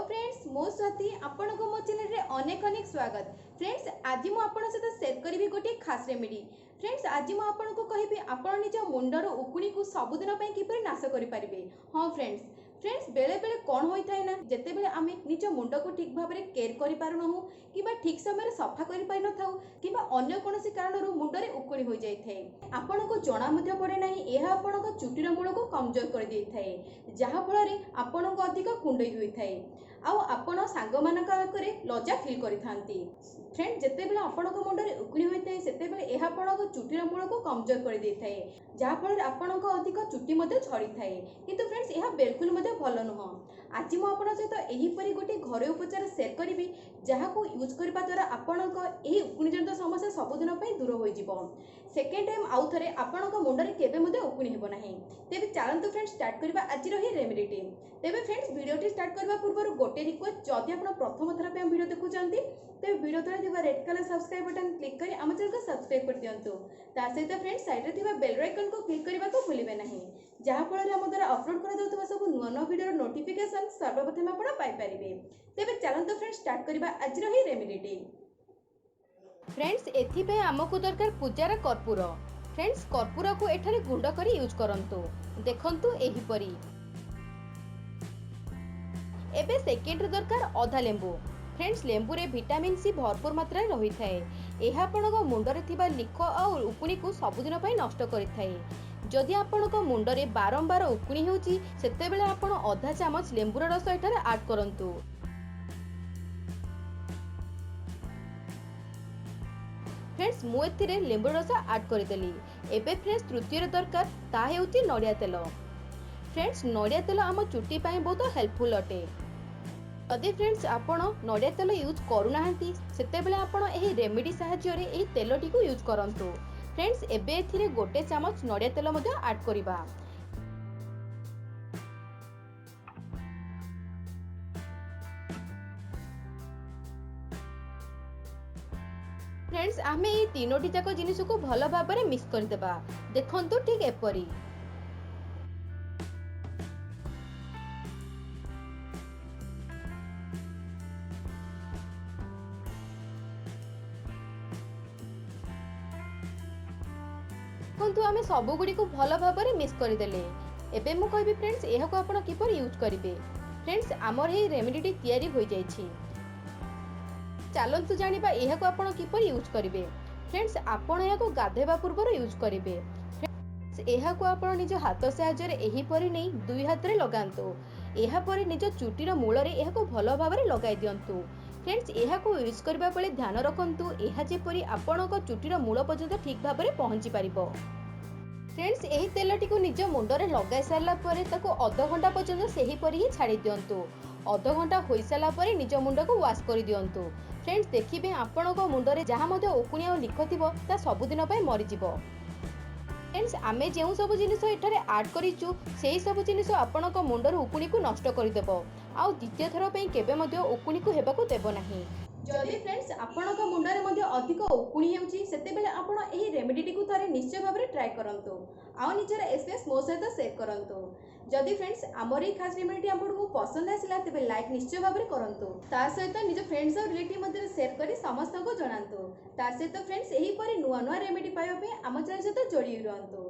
Friends, ମୁଁ ସ୍ୱାତି, ଆପଣଙ୍କୁ ମୋ ଚ୍ୟାନେଲରେ ଅନେକ ଅନେକ ସ୍ୱାଗତ। ଫ୍ରେଣ୍ଡସ୍, ଆଜି ମୁଁ ଆପଣଙ୍କ ସହିତ ସେୟାର କରିବି ଗୋଟିଏ ଖାସ୍ ରେମିଡି। ଫ୍ରେଣ୍ଡସ୍, ଆଜି ମୁଁ ଆପଣଙ୍କୁ କହିବି ଆପଣ ନିଜ ମୁଣ୍ଡର ଉକୁଣିକୁ ସବୁଦିନ ପାଇଁ କିପରି ନାଶ କରିପାରିବେ। ହଁ ଫ୍ରେଣ୍ଡସ୍, ବେଳେବେଳେ କ'ଣ ହୋଇଥାଏ ନା, ଯେତେବେଳେ ଆମେ ନିଜ ମୁଣ୍ଡକୁ ଠିକ୍ ଭାବରେ କେୟାର କରିପାରୁନାହୁଁ କିମ୍ବା ଠିକ୍ ସମୟରେ ସଫା କରିପାରିନଥାଉ କିମ୍ବା ଅନ୍ୟ କୌଣସି କାରଣରୁ ମୁଣ୍ଡରେ ଉକୁଣି ହୋଇଯାଇଥାଏ, ଆପଣଙ୍କୁ ଜଣା ମଧ୍ୟ ପଡ଼େ ନାହିଁ। ଏହା ଆପଣଙ୍କ ଚୁଟିର ମୂଳକୁ କମଜୋର କରିଦେଇଥାଏ, ଯାହାଫଳରେ ଆପଣଙ୍କୁ ଅଧିକ କୁଣ୍ଡେଇ ହୋଇଥାଏ ଆଉ ଆପଣ ସାଙ୍ଗମାନଙ୍କ ଆଗରେ ଲଜ୍ଜା ଫିଲ୍ କରିଥାନ୍ତି। ଫ୍ରେଣ୍ଡ, ଯେତେବେଳେ ଆପଣଙ୍କ ମୁଣ୍ଡରେ ଉକୁଣି ହୋଇଥାଏ, ସେତେବେଳେ ଏହା ଆପଣଙ୍କ ଚୁଟିର ମୂଳକୁ କମଜୋର କରିଦେଇଥାଏ, ଯାହାଫଳରେ ଆପଣଙ୍କ ଅଧିକ ଚୁଟି ମଧ୍ୟ ଝଡ଼ିଥାଏ। କିନ୍ତୁ ଫ୍ରେଣ୍ଡସ୍, ଏହା ବିଲକୁଲ ମଧ୍ୟ ଭଲ ନୁହଁ। ଆଜି ମୁଁ ଆପଣଙ୍କ ସହିତ ଏହିପରି ଗୋଟିଏ ଘରୋଇ ଉପଚାର ସେୟାର କରିବି, ଯାହାକୁ ୟୁଜ୍ କରିବା ଦ୍ୱାରା ଆପଣଙ୍କ ଏହି ଉକୁଣି ଜନିତ ସମସ୍ୟା ସବୁଦିନ ପାଇଁ ଦୂର ହୋଇଯିବ। ସେକେଣ୍ଡ ଟାଇମ୍ ଆଉ ଥରେ ଆପଣଙ୍କ ମୁଣ୍ଡରେ କେବେ ମଧ୍ୟ ଉକୁଣି ହେବ ନାହିଁ। ତେବେ ଚାଲନ୍ତୁ ଫ୍ରେଣ୍ଡ, ଷ୍ଟାର୍ଟ କରିବା ଆଜିର ଏହି ରେମିଡିଟି। ତେବେ ଫ୍ରେଣ୍ଡସ୍, ଭିଡ଼ିଓଟି ଷ୍ଟାର୍ଟ କରିବା ପୂର୍ବରୁ ଗୋଟେ ରିକ୍ୱେଷ୍ଟ, ଯଦି ଆପଣ ପ୍ରଥମ ଥର ପାଇଁ ଭିଡ଼ିଓ ଦେଖୁଛନ୍ତି, ତେବେ ଭିଡ଼ିଓ ତଳେ ଥିବା red colour subscribe button click କରି ଆମ ଚ୍ୟାନେଲକୁ ସବସ୍କ୍ରାଇବ୍ କରିଦିଅନ୍ତୁ। ତା ସହିତ ଫ୍ରେଣ୍ଡ, ସାଇଡ଼୍ରେ ଥିବା ବେଲ୍ ଆଇକନ୍କୁ କ୍ଲିକ୍ କରିବାକୁ ଭୁଲିବେ ନାହିଁ, ଯାହାଫଳରେ ଆମ ଦ୍ୱାରା ଅପଲୋଡ଼ କରାଯାଉଥିବା ସବୁ ନୂଆ ନୂଆ ଭିଡ଼ିଓର ନୋଟିଫିକେସନ୍ ସର୍ବପ୍ରଥମେ ଆପଣ ପାଇପାରିବେ। ତେବେ ଚାଲନ୍ତୁ ଫ୍ରେଣ୍ଡ, ଷ୍ଟାର୍ଟ କରିବା ଆଜିର ଏହି ରେମିଡିଟି। ଫ୍ରେଣ୍ଡସ୍, ଏଥିପାଇଁ ଆମକୁ ଦରକାର ପୂଜାର କର୍ପୂର। ଫ୍ରେଣ୍ଡସ୍, କର୍ପୂରକୁ ଏଠାରେ ଗୁଣ୍ଡ କରି ୟୁଜ୍ କରନ୍ତୁ। ଦେଖନ୍ତୁ ଏହିପରି। ଏବେ ସେକେଣ୍ଡରେ ଦରକାର ଅଧା ଲେମ୍ବୁ। ଫ୍ରେଣ୍ଡସ୍, ଲେମ୍ବୁରେ ଭିଟାମିନ୍ ସି ଭରପୁର ମାତ୍ରାରେ ରହିଥାଏ। ଏହା ଆପଣଙ୍କ ମୁଣ୍ଡରେ ଥିବା ଲିଖ ଆଉ ଉକୁଣିକୁ ସବୁଦିନ ପାଇଁ ନଷ୍ଟ କରିଥାଏ। ଯଦି ଆପଣଙ୍କ ମୁଣ୍ଡରେ ବାରମ୍ବାର ଉକୁଣି ହେଉଛି, ସେତେବେଳେ ଆପଣ ଅଧା ଚାମଚ ଲେମ୍ବୁର ରସ ଏଠାରେ ଆଡ୍ କରନ୍ତୁ। ଫ୍ରେଣ୍ଡସ୍, ମୁଁ ଏଥିରେ ଲେମ୍ବୁ ରସ ଆଡ୍ କରିଦେଲି। ଏବେ ଫ୍ରେଣ୍ଡସ୍, ତୃତୀୟରେ ଦରକାର, ତାହା ହେଉଛି ନଡ଼ିଆ ତେଲ। ଫ୍ରେଣ୍ଡସ୍, ନଡ଼ିଆ ତେଲ ଆମ ଚୁଟି ପାଇଁ ବହୁତ ହେଲ୍ପଫୁଲ୍ ଅଟେ। ଯଦି ଫ୍ରେଣ୍ଡସ୍, ଆପଣ ନଡ଼ିଆ ତେଲ ୟୁଜ୍ କରୁନାହାନ୍ତି, ସେତେବେଳେ ଆପଣ ଏହି ରେମିଡି ସାହାଯ୍ୟରେ ଏହି ତେଲଟିକୁ ୟୁଜ୍ କରନ୍ତୁ। ଫ୍ରେଣ୍ଡସ୍, ଏବେ ଏଥିରେ ଗୋଟେ ଚାମଚ ନଡ଼ିଆ ତେଲ ମଧ୍ୟ ଆଡ୍ କରିବା। ଫ୍ରେଣ୍ଡସ୍, ଆମେ ଏଇ ତିନୋଟି ଯାକ ଜିନିଷକୁ ଭଲ ଭାବରେ ମିକ୍ସ କରିଦେବା। ଦେଖନ୍ତୁ, ଠିକ୍ ଏପରି। ଦେଖନ୍ତୁ, ଆମେ ସବୁଗୁଡ଼ିକୁ ଭଲ ଭାବରେ ମିକ୍ସ କରିଦେଲେ। ଏବେ ମୁଁ କହିବି ଫ୍ରେଣ୍ଡସ୍, ଏହାକୁ ଆପଣ କିପରି ୟୁଜ୍ କରିବେ। ଫ୍ରେଣ୍ଡସ୍, ଆମର ଏହି ରେମିଡ଼ିଟି ତିଆରି ହୋଇଯାଇଛି। ଚାଲନ୍ତୁ ଜାଣିବା ଏହାକୁ ଆପଣ କିପରି ୟୁଜ୍ କରିବେ। ଫ୍ରେଣ୍ଡସ୍, ଆପଣ ଏହାକୁ ଗାଧୋଇବା ପୂର୍ବରୁ ୟୁଜ୍ କରିବେ। ଏହାକୁ ଆପଣ ନିଜ ହାତ ସାହାଯ୍ୟରେ ଏହିପରି ନେଇ ଦୁଇ ହାତରେ ଲଗାନ୍ତୁ। ଏହାପରେ ନିଜ ଚୁଟିର ମୂଳରେ ଏହାକୁ ଭଲ ଭାବରେ ଲଗାଇ ଦିଅନ୍ତୁ। ଫ୍ରେଣ୍ଡସ୍, ଏହାକୁ ୟୁଜ୍ କରିବା ବେଳେ ଧ୍ୟାନ ରଖନ୍ତୁ, ଏହା ଯେପରି ଆପଣଙ୍କ ଚୁଟିର ମୂଳ ପର୍ଯ୍ୟନ୍ତ ଠିକ୍ ଭାବରେ ପହଞ୍ଚି ପାରିବ। ଫ୍ରେଣ୍ଡସ୍, ଏହି ତେଲଟିକୁ ନିଜ ମୁଣ୍ଡରେ ଲଗାଇ ସାରିଲା ପରେ ତାକୁ ଅଧଘଣ୍ଟା ପର୍ଯ୍ୟନ୍ତ ସେହିପରି ହିଁ ଛାଡ଼ି ଦିଅନ୍ତୁ। ଅଧଘଣ୍ଟା ହୋଇସାରିଲା ପରେ ନିଜ ମୁଣ୍ଡକୁ ୱାଶ୍ କରିଦିଅନ୍ତୁ। ଫ୍ରେଣ୍ଡସ୍, ଦେଖିବେ ଆପଣଙ୍କ ମୁଣ୍ଡରେ ଯାହା ମଧ୍ୟ ଉକୁଣି ଆଉ ଲିଖ ଥିବ, ତା ସବୁଦିନ ପାଇଁ ମରିଯିବ। ଫ୍ରେଣ୍ଡସ୍, ଆମେ ଯେଉଁ ସବୁ ଜିନିଷ ଏଠାରେ ଆଡ୍ କରିଛୁ, ସେହି ସବୁ ଜିନିଷ ଆପଣଙ୍କ ମୁଣ୍ଡରୁ ଉକୁଣିକୁ ନଷ୍ଟ କରିଦେବ ଆଉ ଦ୍ୱିତୀୟ ଥର ପାଇଁ କେବେ ମଧ୍ୟ ଉକୁଣିକୁ ହେବାକୁ ଦେବ ନାହିଁ। ଯଦି ଫ୍ରେଣ୍ଡସ୍, ଆପଣଙ୍କ ମୁଣ୍ଡରେ ମଧ୍ୟ ଅଧିକ ଉକୁଣି ହେଉଛି, ସେତେବେଳେ ଆପଣ ଏହି ରେମିଡ଼ିଟିକୁ ଥରେ ନିଶ୍ଚୟ ଭାବରେ ଟ୍ରାଏ କରନ୍ତୁ ଆଉ ନିଜର ଏକ୍ସପିରିଏନ୍ସ ମୋ ସହିତ ସେୟାର କରନ୍ତୁ। ଯଦି ଫ୍ରେଣ୍ଡସ୍, ଆମର ଏହି ଖାସ୍ ରେମିଡ଼ିଟି ଆପଣଙ୍କୁ ପସନ୍ଦ ଆସିଲା, ତେବେ ଲାଇକ୍ ନିଶ୍ଚୟ ଭାବରେ କରନ୍ତୁ। ତା ସହିତ ନିଜ ଫ୍ରେଣ୍ଡସ୍ ଆଉ ରିଲେଟିଭ୍ ମଧ୍ୟରେ ସେୟାର କରି ସମସ୍ତଙ୍କୁ ଜଣାନ୍ତୁ। ତା ସହିତ ଫ୍ରେଣ୍ଡସ୍, ଏହିପରି ନୂଆ ନୂଆ ରେମିଡ଼ି ପାଇବା ପାଇଁ ଆମ ଚ୍ୟାନେଲ୍ ସହିତ ଯୋଡ଼ି ରୁହନ୍ତୁ।